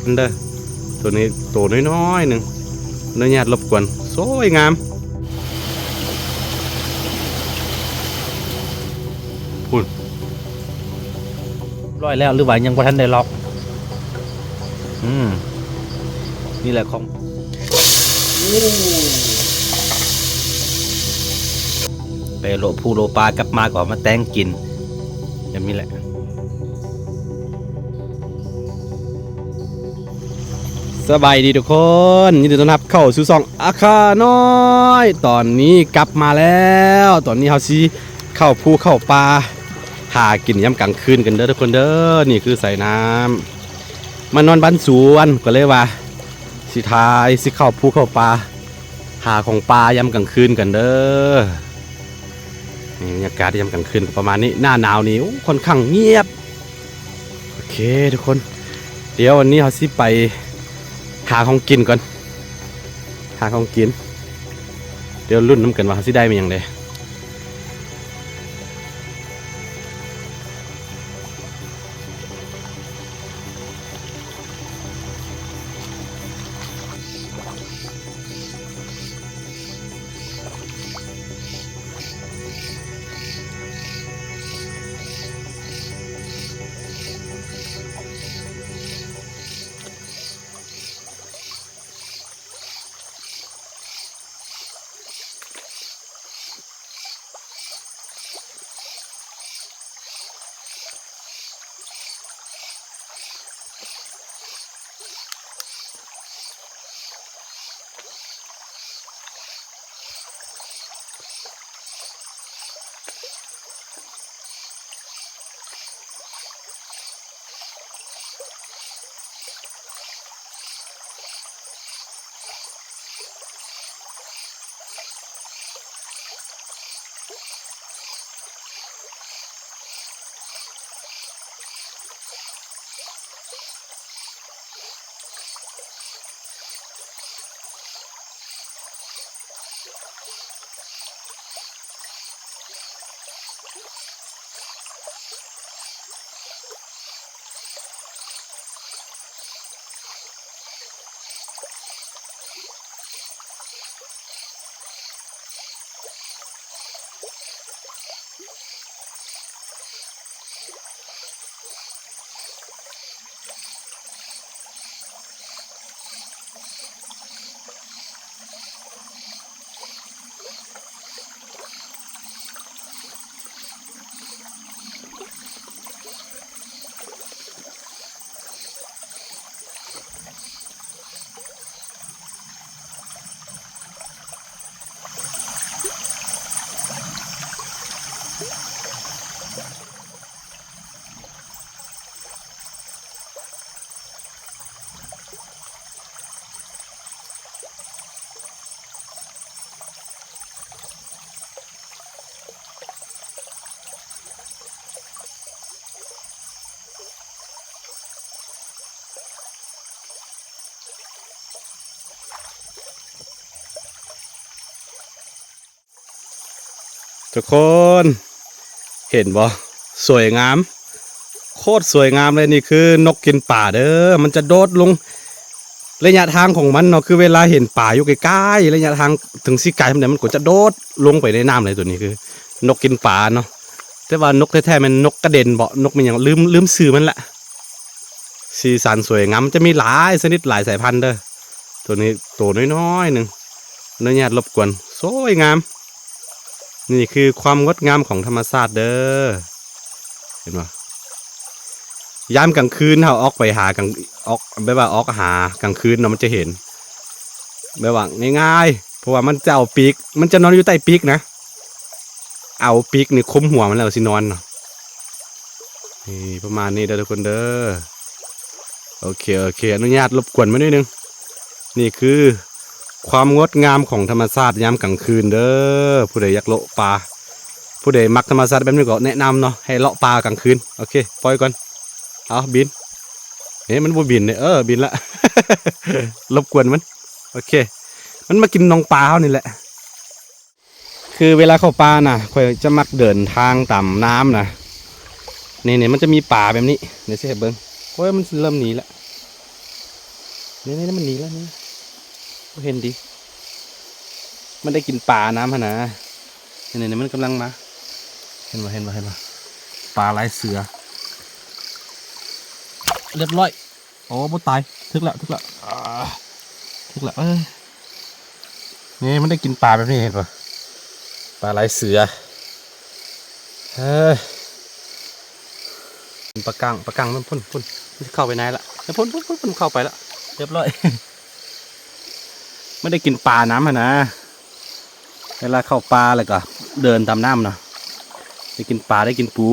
ເດີ ໂຕນີ້ໂຕນ້ອຍໆໜຶ່ງ ອະນຸຍາດລົບກວນ ສວຍງາມ ພຸ້ນ ຮຽບຮ້ອຍແລ້ວ ຫຼືວ່າຍັງບໍ່ທັນໄດ້ລັອກ? ອືມ ນີ້ແຫຼະຂອງ ໄປໂລະພູໂລະປາ ກັບມາກໍເອົາມາແຕ່ງກິນ ແບບນີ້ແຫຼະ. ສະບາຍດີທຸກຄົນ ຍິນດີຕ້ອນຮັບເຂົ້າສູ່ຊ່ອງອາຄານ້ອຍ. ຕອນນີ້ກັບມາແລ້ວ ຕອນນີ້ເຮົາຊິເຂົ້າພູເຂົ້າປ່າ ຫາກິນຍາມກາງຄືນກັນເດີທຸກຄົນເດີ. ນີ້ຄືສາຍນ້ຳ ມານອນບ້ານສວນ ກໍເລີຍວ່າຊິຖ່າຍ ຊິເຂົ້າພູເຂົ້າປ່າ ຫາຂອງປ່າຍາມກາງຄືນກັນເດີ. ນີ້ບັນຍາກາດຍາມກາງຄືນກໍປະມານນີ້ ໜ້າໜາວນີ້ ໂອ້ ຄ່ອນຂ້າງງຽບ. ໂອເຄທຸກຄົນ ດຽວວັນນີ້ເຮົາຊິໄປຫາຂອງກິນກ່ອນ ຫາຂອງກິນ ດຽວລຸ້ນນຳກັນວ່າເຮົາຊິໄດ້ມາຫຍັງແດ່. ທຸກຄົນເຫັນບໍ່? ສວຍງາມ ໂຄດສວຍງາມເລີຍ. ນີ້ຄືນົກກິນປາເດີ ມັນຈະໂດດລົງ ໄລຍະທາງຂອງມັນເນາະ ຄືເວລາເຫັນປາຢູ່ໃກ້ໆ ໄລຍະທາງເຖິງຊິໄກປານໃດ ມັນກໍຈະໂດດລົງໄປໃນນ້ຳເລີຍ. ໂຕນີ້ຄືນົກກິນປາເນາະ ແຕ່ວ່ານົກແທ້ໆແມ່ນນົກກະເດັນເບາະ ນົກແມ່ນຫຍັງ ລືມ ລືມຊື່ມັນລະ. ສີສັນສວຍງາມ ມັນຈະມີຫຼາຍຊະນິດ ຫຼາຍສາຍພັນເດີ. ໂຕນີ້ໂຕນ້ອຍໆໜຶ່ງ ອະນຸຍາດລົບກວນ ສວຍງາມ. ນີ້ຄືຄວາມງົດງາມຂອງທຳມະຊາດເດີ ເຫັນບໍ່? ຍາມກາງຄືນເຮົາອອກໄປຫາກາງ ອອກ ແບບວ່າອອກຫາກາງຄືນເນາະ ມັນຈະເຫັນ ແບບວ່າງ່າຍໆ ເພາະວ່າມັນຈະເອົາປີກ ມັນຈະນອນຢູ່ໃຕ້ປີກນະ ເອົາປີກນີ້ຄຸມຫົວມັນແລ້ວຊິນອນເນາະ. ນີ້ປະມານນີ້ເດີທຸກຄົນເດີ. ໂອເຄ ໂອເຄ ອະນຸຍາດລົບກວນມາໜ້ອຍໜຶ່ງ. ນີ້ຄືຄວາມງົດງາມຂອງທຳມະຊາດຍາມກາງຄືນເດີ. ຜູ້ໃດຢາກເລາະປ່າ ຜູ້ໃດມັກທຳມະຊາດແບບນີ້ກໍແນະນຳເນາະ ໃຫ້ເລາະປ່າກາງຄືນ. ໂອເຄ ປ່ອຍກ່ອນ ເອົາບິນ. ເອີ ມັນບໍ່ບິນເດ້ ເອີ ບິນລະ ລົບກວນມັນ. ໂອເຄ ມັນມາກິນໜອງປາເຮົານີ້ແຫຼະ. ຄືເວລາເຂົ້າປ່ານະ ຂ້ອຍຈະມັກເດີນທາງຕາມນ້ຳນະ. ນີ້ໆ ມັນຈະມີປາແບບນີ້ ດຽວຊິໃຫ້ເບິ່ງ. ໂອ້ຍ ມັນເລີ່ມໜີແລ້ວ. ນີ້ໆ ມັນໜີແລ້ວນີ້ ບໍ່ເຫັນຕິ ມັນໄດ້ກິນປານ້ຳຫັ້ນນະ. ນີ້ໆ ມັນກຳລັງມາ ເຫັນບໍ່ ເຫັນບໍ່ ເຫັນບໍ່ ປາລາຍເສືອ ລຽບຮ້ອຍ. ໂອ້ ບໍ່ຕາຍ ຖືກແລ້ວ ຖືກແລ້ວ ອ່າ ຖືກແລ້ວ ເອີຍ ນີ້ມັນໄດ້ກິນປາແບບນີ້ ເຫັນບໍ່ ປາລາຍເສືອ ເອີຍ ປາກັງ ປາກັງມັນພຸ້ນ ພຸ້ນ ມັນຊິເຂົ້າໄປໃນລະ ພຸ້ນ ພຸ້ນ ພຸ້ນ ເຂົ້າໄປລະ ລຽບຮ້ອຍ ມັນໄດ້ກິນປານ້ຳຫັ້ນນະ. ເວລາເຂົ້າປ່າແລ້ວກໍເດີນຕາມນ້ຳເນາະ ໄດ້ກິນປາ ໄດ້ກິນປູ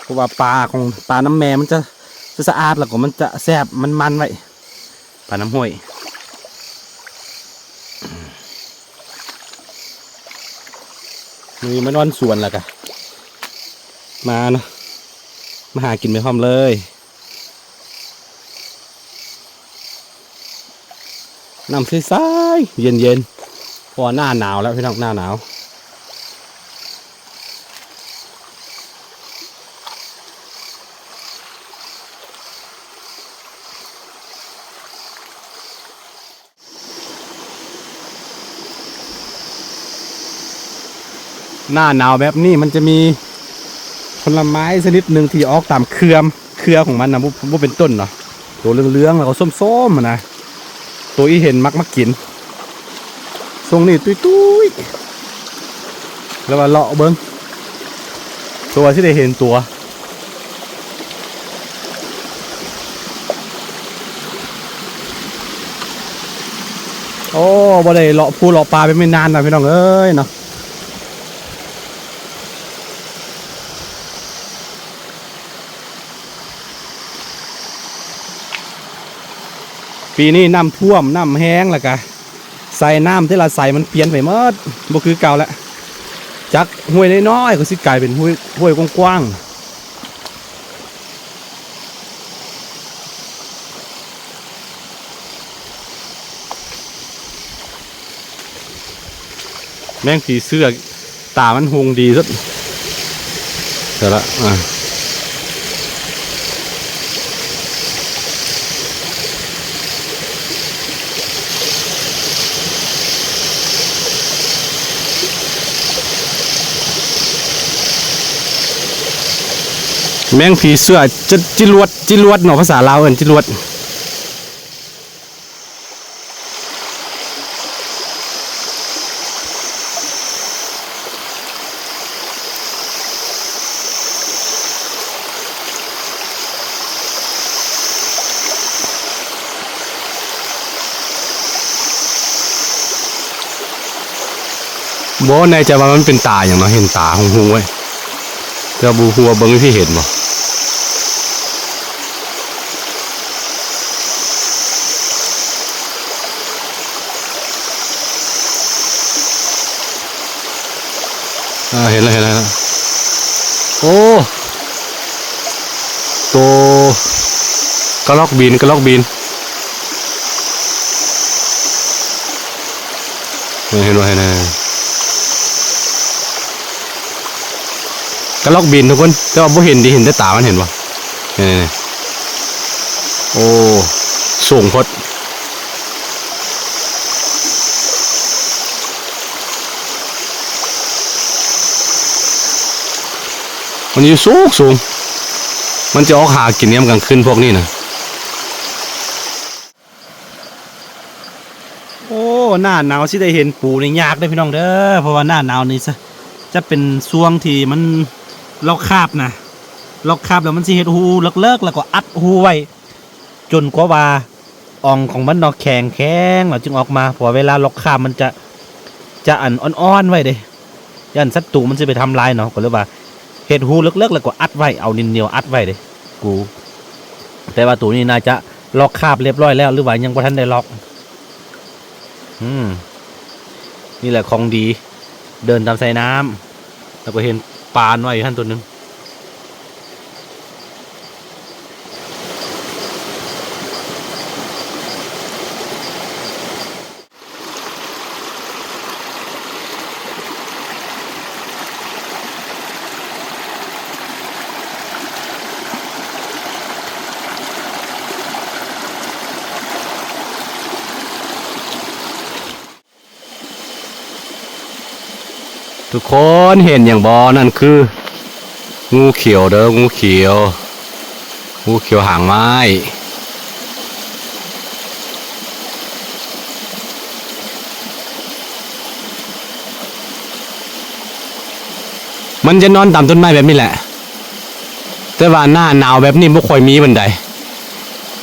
ເພາະວ່າປາຂອງ ປານ້ຳແມ່ມັນຈະ ຈະສະອາດ ແລ້ວກໍມັນຈະແຊບ ມັນມັນໄວ້ ປານ້ຳຫ້ວຍ. ມື້ນີ້ມານອນສວນແລ້ວກະມາເນາະ ມາຫາກິນໄປພ້ອມເລີຍ. ນ້ຳໃສໆ ເຢັນໆ ເພາະວ່າໜ້າໜາວແລ້ວພີ່ນ້ອງ ໜ້າໜາວ. ໜ້າໜາວແບບນີ້ມັນຈະມີຜົນລະໄມ້ຊະນິດໜຶ່ງທີ່ອອກຕາມເຄືອມ ເຄືອຂອງມັນນະ ບໍ່ ບໍ່ເປັນຕົ້ນເນາະ ໂຕເຫຼືອງໆ ແລ້ວກໍສົ້ມໆ ຫັ້ນນະ ໂຕອີ່ເຫັນມັກມາກິນ ຊ່ວງນີ້ຕຸ້ຍໆ ແລ້ວວ່າເລາະເບິ່ງ ເພື່ອວ່າຊິໄດ້ເຫັນຕົວ. ໂອ້ ບໍ່ໄດ້ເລາະພູເລາະປ່າແບບນີ້ນານແລ້ວ ພີ່ນ້ອງເອີຍເນາະ. ປີນີ້ນ້ຳຖ້ວມ ນ້ຳແຮງ ແລ້ວກະ ສາຍນ້ຳແຕ່ລະສາຍມັນປ່ຽນໄປໝົດ ບໍ່ຄືເກົ່າແລ້ວ ຈາກຫ້ວຍນ້ອຍໆ ກໍຊິກາຍເປັນຫ້ວຍ ຫ້ວຍກວ້າງໆ. ແມງຜີເສືອ ຕາມັນຫຸ່ງດີສຸດ ເອົາລະ ອ່າ ແມງຜີເສືອ ຈະ ຈິລວດ ຈິລວດເນາະ ພາສາລາວເອີ້ນຈິລວດ. ບໍ່ແນ່ໃຈວ່າມັນເປັນຕາຫຍັງເນາະ ເຫັນຕາຫຸ່ງໆ ໄວ້ ແຕ່ບໍ່ຮູ້ວ່າເບິ່ງທີ່ເຫັນບໍ່. ອ່າ ເຫັນແລ້ວ ເຫັນແລ້ວ ເຫັນແລ້ວ ໂອ້ ໂຕກະລອກບິນ ກະລອກບິນ ເຫັນບໍ່ ເຫັນບໍ່ ເຫັນບໍ່ ກະລອກບິນທຸກຄົນ ແຕ່ວ່າບໍ່ເຫັນເດ ເຫັນແຕ່ຕາມັນ ເຫັນບໍ່ ນີ້ໆ ໂອ້ ສູງໂພດ ມັນຢູ່ສູງໆ ມັນຈະອອກຫາກິນຍາມກາງຄືນພວກນີ້ນະ. ໂອ້ ໜ້າໜາວຊິໄດ້ເຫັນປູນີ້ຍາກເດີ້ພີ່ນ້ອງເດີ້ ເພາະວ່າໜ້າໜາວນີ້ ຈະ ຈະເປັນຊ່ວງທີ່ມັນ ລອກຄາບນະ ລອກຄາບແລ້ວມັນຊິເຮັດຮູເລິກໆ ແລ້ວກໍອັດຮູໄວ້ ຈົນກວ່າວ່າອ່ອງຂອງມັນເນາະ ແຂງແຂງແລ້ວຈຶ່ງອອກມາ ເພາະວ່າເວລາລອກຄາບມັນຈະ ຈະອັນອ່ອນໆ ໄວ້ເດ້ ຢ້ານສັດຕູມັນຊິໄປທຳລາຍເນາະ ກໍເລີຍວ່າເຮັດຮູເລິກໆ ແລ້ວກໍອັດໄວ້ ເອົາດິນໜຽວອັດໄວ້ເດ້ ກູ ແຕ່ວ່າໂຕນີ້ໜ້າຈະລອກຄາບລຽບຮ້ອຍແລ້ວ ຫຼືວ່າຍັງບໍ່ທັນໄດ້ລອກ. ອືມ ນີ້ແຫຼະຂອງດີ ເດີນຕາມສາຍນ້ຳ ແລ້ວກໍເຫັນປານ້ອຍຢູ່ຫັ້ນໂຕໜຶ່ງ. ໂ ທຸກຄົນເຫັນຫຍັງບໍ່? ນັ້ນຄືງູຂຽວເດີ້ ງູຂຽວ ງູຂຽວຫາງໄມ້. ມັນຈະນອນຕາມຕົ້ນໄມ້ແບບນີ້ແຫຼະ ແຕ່ວ່າໜ້າໜາວແບບນີ້ບໍ່ຄ່ອຍມີປານໃດ.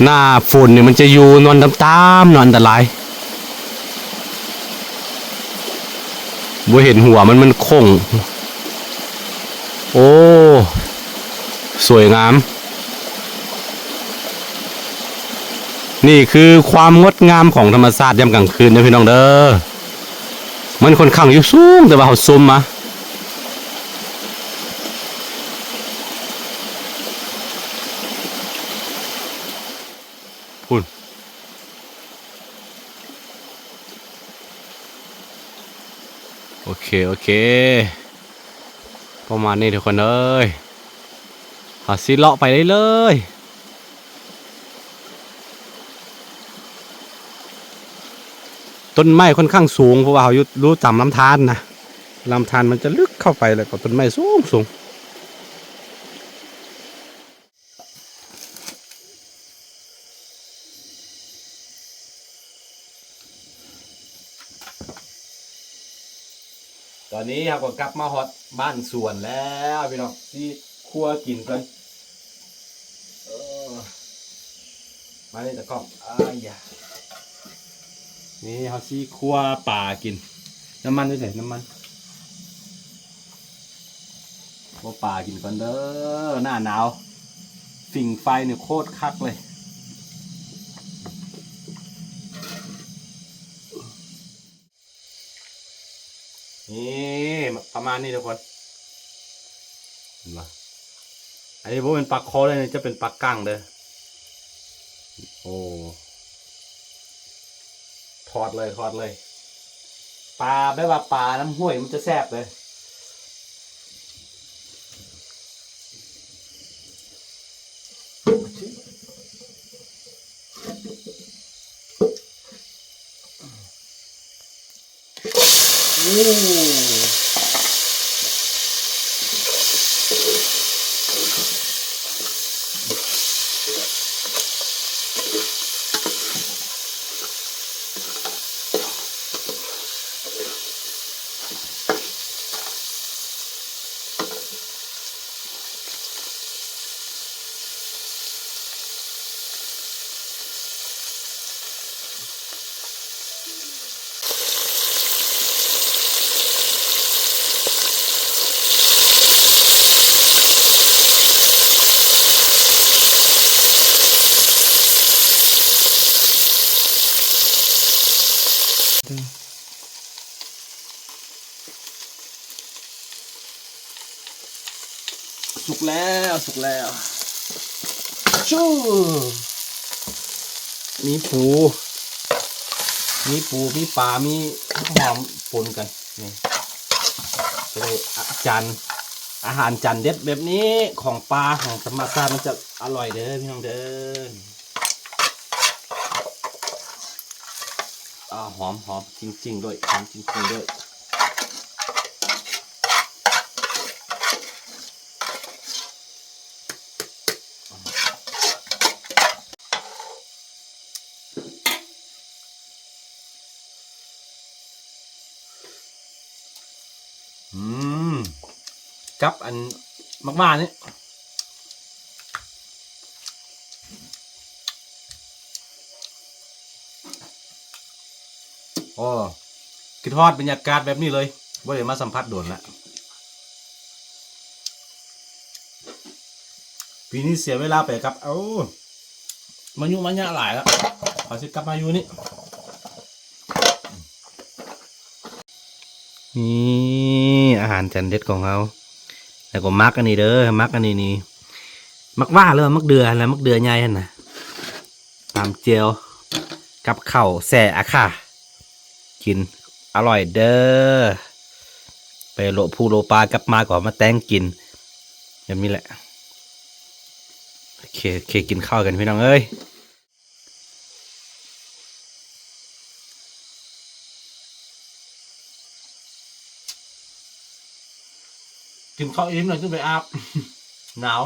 ໜ້າຝົນນີ້ມັນຈະຢູ່ນອນຕາມໆ ເນາະ ອັນຕະລາຍ. ບໍ່ເຫັນຫົວມັນ ມັນໂຄ້ງ. ໂອ້ ສວຍງາມ. ນີ້ຄືຄວາມງົດງາມຂອງທຳມະຊາດຍາມກາງຄືນເດີ້ ພີ່ນ້ອງເດີ້. ມັນຂ້ອນຂ້າງຢູ່ສູງ ແຕ່ວ່າເຮົາຊູມມາ ພຸ້ນ. ໂອເຄ ໂອເຄ ປະມານນີ້ທຸກຄົນເອີຍ ເຮົາຊິເລາະໄປເລື້ອຍໆ. ຕົ້ນໄມ້ຂ້ອນຂ້າງສູງ ເພາະວ່າເຮົາຢູ່ ຢູ່ຕາມລຳທານນະ ລຳທານມັນຈະເລິກເຂົ້າໄປ ແລ້ວກໍຕົ້ນໄມ້ສູງໆ. ຕອນນີ້ເຮົາກໍກັບມາຮອດບ້ານສວນແລ້ວພີ່ນ້ອງ ຊິຄົວກິນກ່ອນ. ເອີ ມານີ້ຕາກ້ອງ ອາຢາ ນີ້ເຮົາຊິຄົວປາກິນ. ນ້ຳມັນຢູ່ໃສ? ນ້ຳມັນ ຄົວປາກິນກ່ອນເດີ້. ໜ້າໜາວ ຜິງໄຟນີ້ໂຄດຄັກເລີຍ. ນີ້ປະມານນີ້ທຸກຄົນ ເຫັນບໍ່? ອັນນີ້ບໍ່ແມ່ນປາຄໍເດີ້ ນີ້ຈະເປັນປາກັງເດີ້. ໂອ້ ທອດເລີຍ ທອດເລີຍ. ປາ ແບບວ່າປານ້ຳຫ້ວຍມັນຈະແຊບເລີຍ. ໂອ້ ສຸກແລ້ວ ສຸກແລ້ວ ຊູ ມີປູ ມີປູ ມີປາ ມີຫອມປົນກັນ ນີ້ ຈະໄດ້ ອາ ຈານ ອາຫານຈານເດັດແບບນີ້ ຂອງປ່າ ຂອງທຳມະຊາດ ມັນຈະອະລ່ອຍເດີ້ ພີ່ນ້ອງເດີ້. ອາ ຫອມ ຫອມຈິງໆ ດ້ວຍ ຫອມຈິງໆ ດ້ວຍ. ອືມ ກັບອັນໝາກຫວ້ານີ້ ໂອ້ ຄິດຮອດບັນຍາກາດແບບນີ້ເລີຍ ບໍ່ໄດ້ມາສຳຜັດດົນລະ. ປີນີ້ເສຍເວລາໄປກັບ ເອົາ ມາຍຸມາຍະຫຼາຍລະ ຂ້ອຍຊິກັບມາຢູ່ນີ້. ນີ້ອາຫານຈານເດັດຂອງເຮົາ ແລ້ວກໍໝັກອັນນີ້ເດີ້ ໝັກອັນນີ້ນີ້ ໝາກຫວ້າ ຫຼືວ່າໝາກເດື່ອຫັ້ນແຫຼະ ໝາກເດື່ອໃຫຍ່ຫັ້ນນະ ຕຳແຈ່ວກັບເຂົ້າແຊ່ອາຄາ ກິນອະລ່ອຍເດີ້. ໄປໂລະພູໂລະປ່າ ກັບມາກໍເອົາມາແຕ່ງກິນ ແບບນີ້ແຫຼະ. ໂອເຄ ໂອເຄ ກິນເຂົ້າກັນພີ່ນ້ອງເອີຍ. ກິນເຂົ້າອີ່ມແລ້ວຈຶ່ງໄປອາບ ໜາວ.